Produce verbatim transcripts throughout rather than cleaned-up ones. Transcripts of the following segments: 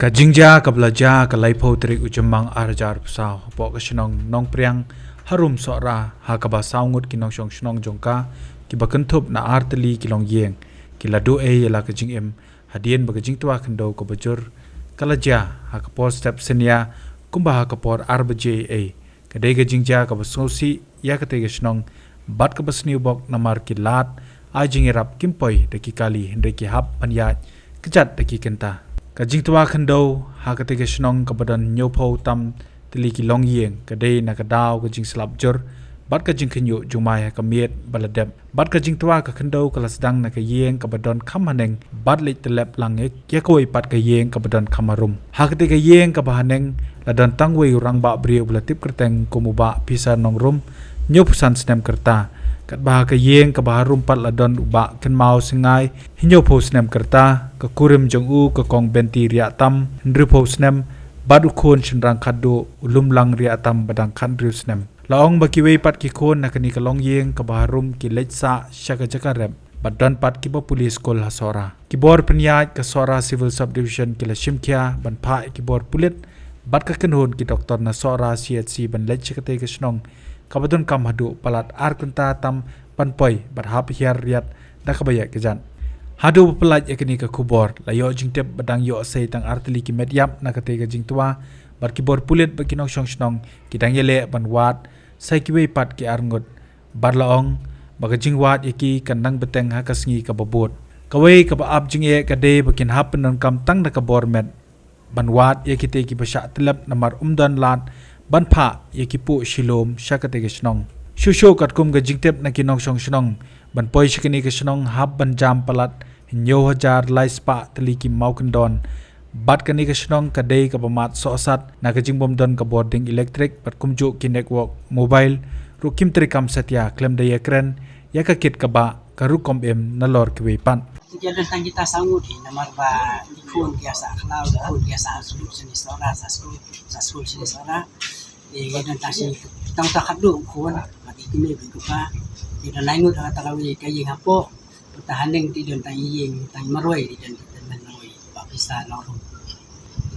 Ka jingjia kaba la jia ha ka laiphew tarik u Jymmang ar hajar arphew saw hapoh ka shnong Nongpriang, harum Sohra, ha kaba saw ngut ki nongshong shnong jong ka kiba kynthup na ar tylli ki longïing ki la duh ei ïa la ka jingim, hadien ba ka jingtwa khyndew kaba jur ka la jia ha ka por step synñia, kumba ha ka por ar baje ei. Ka dei ka jingjia kaba sngewsih ïa katei ka shnong bad kaba sniew bok, namar ki lad ai jingïarap, kim poi da ki kali hynrei ki hap ban ïaid kjat da ki kynta. Ka jingtwa khyndew ha katei ka shnong kaba don hynñiewphew tam tylli ki longïing ka dei na ka daw ka jingslap jur bad ka jingkhynñiuh jumai ha ka miet ba la dep. Bad ka jingtwa ka khyndew ka la sdang na ka ïing kaba don kham haneng bad leit tyllep lang ïa kawei pat ka ïing kaba don kham harum. Ha katei ka ïing kaba haneng la don tang uwei u rangbah briew ba la tip kyrteng kum u Bah Pisa Nongrum, hynñiewphew san snem ka rta. Katba ha ka ïing kaba harum pat la don u Bah Kynmaw Syngai, hynñiewphew snem ka rta, ka kurim jong u ka Kong Benti Riahtam, hynriewphew snem, bad u khun shynrang khatduh u Lumlang Riahtam ba dang khathynriew snem. La ong ba kiwei pat ki khun na kane ka longïing kaba harum ki leit sah sha ka jaka rep bad don pat kiba pule skul ha Sohra. Ki bor pynïaid ka Sohra Civil Subdivision ki la shim khia ban phah ïa ki bor pulit bad ka kynhun ki doktor na Sohra C H C ban leit sha katei ka shnong kaba donkam haduh palat ar kynta tam ban poi bad hap hiar riat da kaba ïaid kjat. Haduh ba pynlait ïa kane ka khubor la ïoh jingtip ba dang ïoh sei tang ar tylli ki met ïap na katei ka jingtwa bad ki bor pulit bad ki nongshong shnong ki dang ïaleh ban wad sa ïa kiwei pat ki arngut. Bad la ong ba ka jingwad ïa ki kan dang bteng ha ka sngi kaba bud. Kawei kaba ap jingeh ka dei ba kin hap pyndonkam tang da ka bor met ban wad ïa kitei kiba shah tyllep namar ym don lad ban phah ïa ki puh shilum sha katei ka shnong. Shuh shuh katkum ka jingtip na ki nongshong shnong, ban poi sha kane ka shnong hap ban jam palat hynñiew hajar lai spah tylli ki mawkyndon. Bad kane ka shnong ka dei kaba mad sohsat na ka jingbym don ka bording elektrik bad kumjuh ki network mobile ruh kim treikam satia khlem da ïakren ïa ka kit kaba ka rukom im nalor kiwei pat. Ki don tang kita saw ngut hi namar ba ki khun ki ïa sah khlaw, ki khun ki ïa sah skul shane Sohra, sah skul, sah skul shane Sohra. Ki don tang shi tang ta khatduh u khun, bad ki kmie bad ki kpa. Ki don lai ngut ha kata kawei ka ïing hapoh. Uta haneng ki don tang ïing tang marwei, ki don ki tymmen marwei, Bah Pisa Nongrum.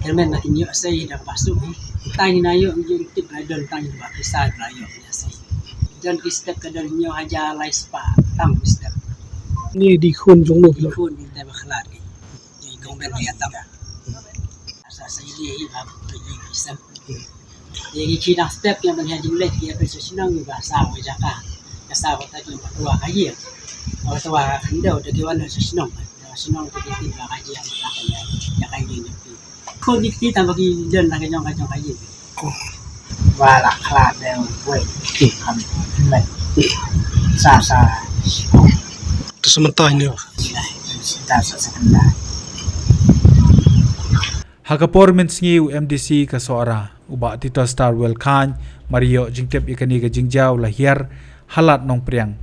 Ki tymmen na ki ïoh sei da Bah Suk hi. Tang na ïoh ïing tip la don tang Bah Pisa la ïoh ïa sei. Don ki step ka don hynñiew hajar lai spah tam ki step. Ni di khun jong no ki khun ki te ba khlad ki. Ki kong ben ïa tam. Sa sa ïa hi ba ïa ki sem. Ïa ki ki dang step ïa ban ïa jingleh ïa phi sa shnong ïa ba sa wa jaka. Ka sa wa ta ki ba twa ka ïa. Wa twa ka khyndew ta ki wan sa shnong. Sa shnong ta ki tin ba ka ïa ta ka ïa ka ïa ki. Ko ni ki ta ba ki don na ka jong ka jong ka ïa. Wa la khlad de wei. Kam met. Sa sa. Tu sementara ni. Sa sa sementara. Ha ka por mynsngi u M D C ka Sohra, u Bah Tito Starwell Chyne, mar ïoh jingtip ïa kane ka jingjia u la hiar ha Lad Nongpriang,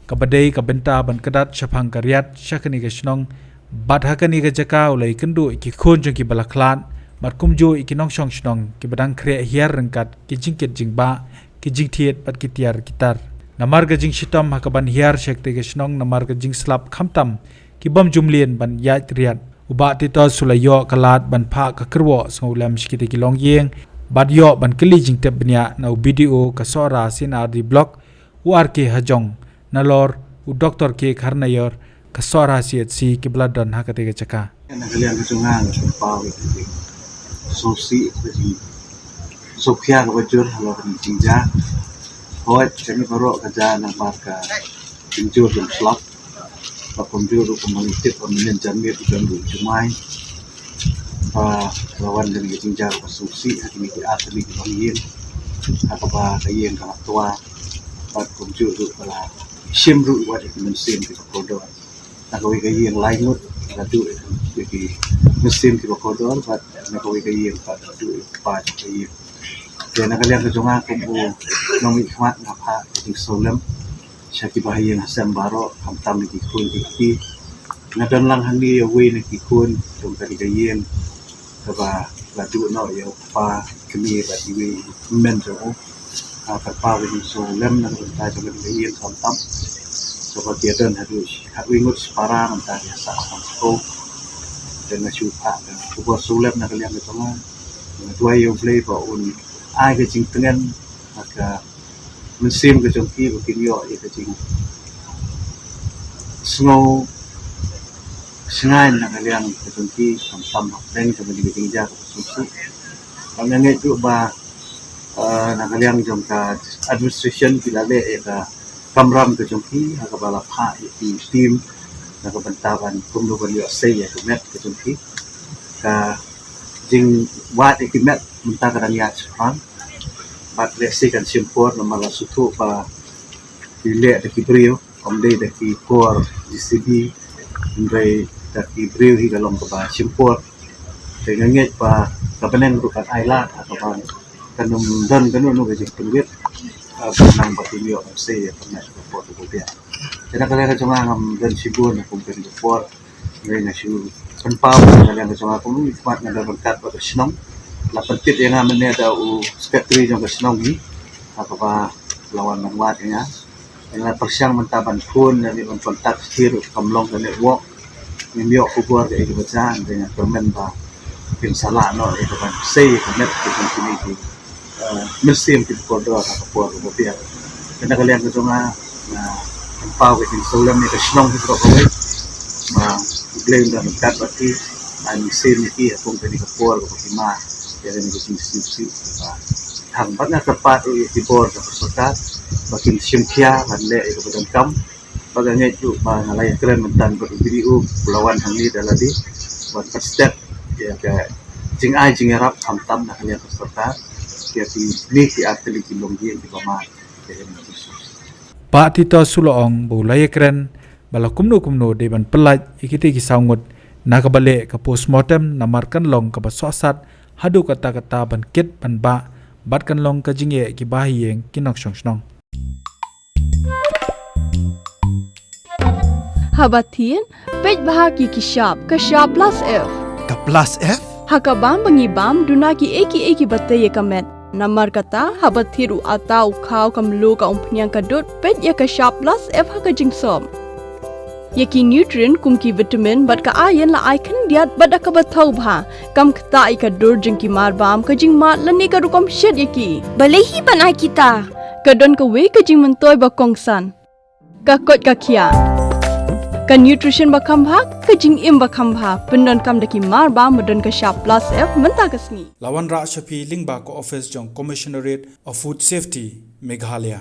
kaba dei ka bynta ban kdat shaphang ka riat sha kane ka shnong, bad ha kane ka jaka u la ïakynduh ïa ki khun jong kiba la khlad, bad kumjuh ïa ki nongshong shnong kiba dang khreh hiar ryngkat ki jingkit jingbah, ki jingthied bad ki tiar ki tar. Namar ka jingshitom ha kaban hiar sha katei ka shnong namar ka jingslap khamtam ki bym ju mlien ban ïaid riat. U Bah Titos u la ïoh ka lad ban phah ka kyrwoh sngewlem sha kitei ki longïing bad ïoh ban kylli jingtip bniah na u B D O ka Sohra C and R D Block, u R K Hajong, nalor u Doktor K Kharnaior ka Sohra C H C kiba la don ha katei ka jaka. Na ka liang ka jong nga nga pynpaw ïa ka jingsngewsih, ka jingsngewkhia kaba jur halor kane ka jingjia. Hooid, kane baroh ka jia namar ka jingjur jong slap. Bad kumjuh ruh kumba ngi tip ba mynnin janmiet u don ruh u jumai. Ba la wan kane ka jingjia kaba sngewsih ha kine ki ar tylli ki longïing, ha kaba ka ïing ka la twa. Bad kumjuh ruh ba la shim ruh wat ïa ki mynsiem kiba kordor. Na kawei ka ïing lai ngut la duh ïa ki mynsiem kiba kordor, bad na kawei ka ïing pat la duh ïa u kpa jong ka ïing. Te na ka liang ka jong nga kum u nongmihkhmat, nga phah ka jingsngewlem sha kiba ha ïing ha sem baroh, khamtam ïa ki khun ki kti. Nga don lang hangne ïa uwei na ki khun jong kane ka ïing kaba la duh noh ïa u kpa, kmie bad iwei i hynmen jong u. Nga pynpaw ïa ka jingsngewlem na ka bynta jong kane ka ïing khamtam. Kaba ki ïa don haduh khatwei ngut shipara, mynta ki ïa sah san shiphew. Te Nga shu phah ka khubor sngewlem na ka liang ka jong nga. Nga duwai ïa U Blei ba un ai ka jingtngen ha ka mynsiem ka jong ki ba kin ïoh ïa ka jingsngew shngaiñ na ka liang ka jong ki, khamtam hapdeng jong kane ka jingjia kaba sngewsih. Bad nga ngeit ruh ba, eh, na ka liang jong ka administration ki la leh ïa ka kamram ka jong ki ha kaba la phah ïa ki team na ka bynta ban kumno ban ïoh sei ïa ka met ka jong ki. Ka jingwad ïa ki met mynta ka dang ïaid shaphrang. Bad lehse kan shim por namar la sngewthuh ba ki leh da ki briew, ym dei da ki por J C B, hynrei da ki briew hi ka long kaba shim por. Te nga ngeit ba ka bneng ruh kan ai lad ha kaba kan ym don kano kano ka jingpynwit, ah, ba nang ba kin ïoh ban sei ïa ka met ka por kaba biang. Te na ka liang ka jong nga ngam don shibun ha kum kane ka por. Hynrei nga shu pynpaw na ka liang ka jong nga kum i khmat nga don ryngkat bad ka shnong. La pyntip ïa nga mynne da u secretary jong ka shnong hi ha kaba la wan ban wad ïa nga. Nga la pyrshang mynta ban phone ne ban contact, shisha ruh kam long ka network. Ngim ïoh khubor kaei kaba jia, hynrei nga kyrmen ba kin sa lah noh ïa ka ban sei ïa ka met ka jong kine ki, eh, mynsiem kiba kordor ha ka por kaba biang. Te na ka liang ka jong nga, nga pynpaw ka jingsngewlem ïa ka shnong hi baroh kawei. Ba U Blei un don ryngkat bad ki, ai mynsiem ïa ki ha kum kane ka por kaba ki mar ïa kane ka jingsngewsih kaba thang. Bad nga kyrpad ruh ïa ki bor jong ka sorkar ba kin shim khia ban leh ïa kaba donkam. Bad nga ngeit ruh ba nga la ïakren mynta bad u B D O ba la wan hangne da lade ban pynstep ïa ka jingai jingïarap khamtam na ka liang ka sorkar ïa kine ki artylli ki longïing kiba mar. Bah Tito Sula ong ba u la ïakren ba la kumno kumno dei ban pyllait ïa kitei ki saw ngut na kaba leh ka postmortem namar kan long kaba sohsat haduh katta katta ban kit ban bah bad kan long ka jingeh ki bahaïing ki nongshong shnong. Haba thied, peit bha ïa ki shap, ka shap plus F. Ka plus F? Ha ka bam ba ngi bam, duna kiei kiei kiba tei ïa ka met. Namar kata, haba thied u atta, u khaw, ka mluh, ka umphniang, ka dud, peit ïa ka shap plus F ha ka jingsop. Ïa ki nutrient kum ki vitamin bad ka iron la ai khyndiat bad da kaba thaw bha. Kam ktah ïa ka dur jong ki mar bam, ka jingmad lane ka rukom shet ïa ki. Balei hi ban ai kita? Ka don kawei ka jingmyntoi ba kongsan. Ka koit ka khiah. Ka nutrition ba kham bha, ka jingim ba kham bha. Pyndonkam da ki mar bam ba don ka shap plus F mynta ka sngi. La wanrah sha phi lyngba ka office jong Commissionerate of Food Safety, Meghalaya.